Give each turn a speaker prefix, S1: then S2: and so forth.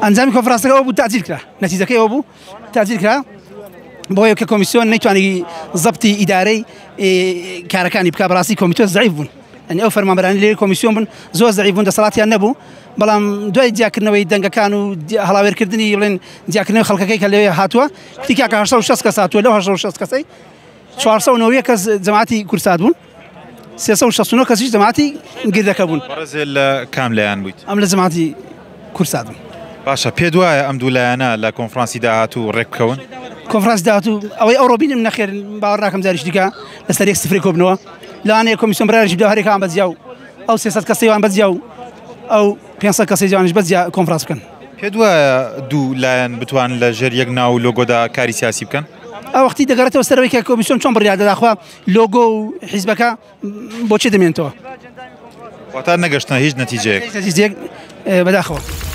S1: ئەنجامی کۆنفرانسەکە ئەوە بوو تاجیل کرا نەتیجەکەی ئەوە بوو تاجیل کرا بۆیە کە کۆمیسیۆن نەیتوانی زەبتی ئیدارەی کارەکانی بکا بەڕاستی کۆمیتۆ زەعیف بوون ئەنی ئەو فەرمانبەرانی لێ کۆمیسیۆن بوون زۆر زەعیف بوون دەسەڵاتیان نەبوو بەڵام دوای جیاکردنەوەی دەنگەکان و هەڵاوێرکردنی بڵێن جیاکردنەوەی خەڵکەکەی کە لەوێ هاتووە کوتی کاکە 860 کەس هاتووە لەو 860 کەسەی 491 کەس جەماعەتی کورسات بوون 369 کەسیش جەماعەتی گردەکە بوون.
S2: بەڕێزێ لە کام لایەن بوویت؟
S1: ئەم لە جەماعەتی کورسات بووم.
S2: باشە پێت وایە ئەم دوو لایەنە لە کۆنفرانسی داهاتوو ڕێک بکەون؟
S1: کۆنفرانسی داهاتوو ئەوەی ئەوڕۆ بینیم نەخێر باوەڕ ناکەم جارێکی دیکە لەسەر یەک سفرەی کۆبنەوە لەوانەیە کۆمیسیۆن بڕیارێکی بدا هەرێکان بە جیا و ئەو 300 کەسەی وان بە جیا و ئەو 500 کەسەی جوانیش بە جیا کۆنفرانس بکەن.
S2: پێت وایە دوو لایەن بتوانن لە ژێر یەک ناو و لۆگۆدا کاری سیاسی بکەن؟
S1: ئەو وەختی دەگەڕێتەوە سەر ئەوەی کە کۆمیسیۆن چۆن بڕیار دەدا خوا لۆگۆ و حیزبەکە بۆ چی دەمێنێتەوە؟
S2: واتا نەگەشتنە هیچ نەتیجەیەک.
S1: نەتیجەیەک بەداخەوە.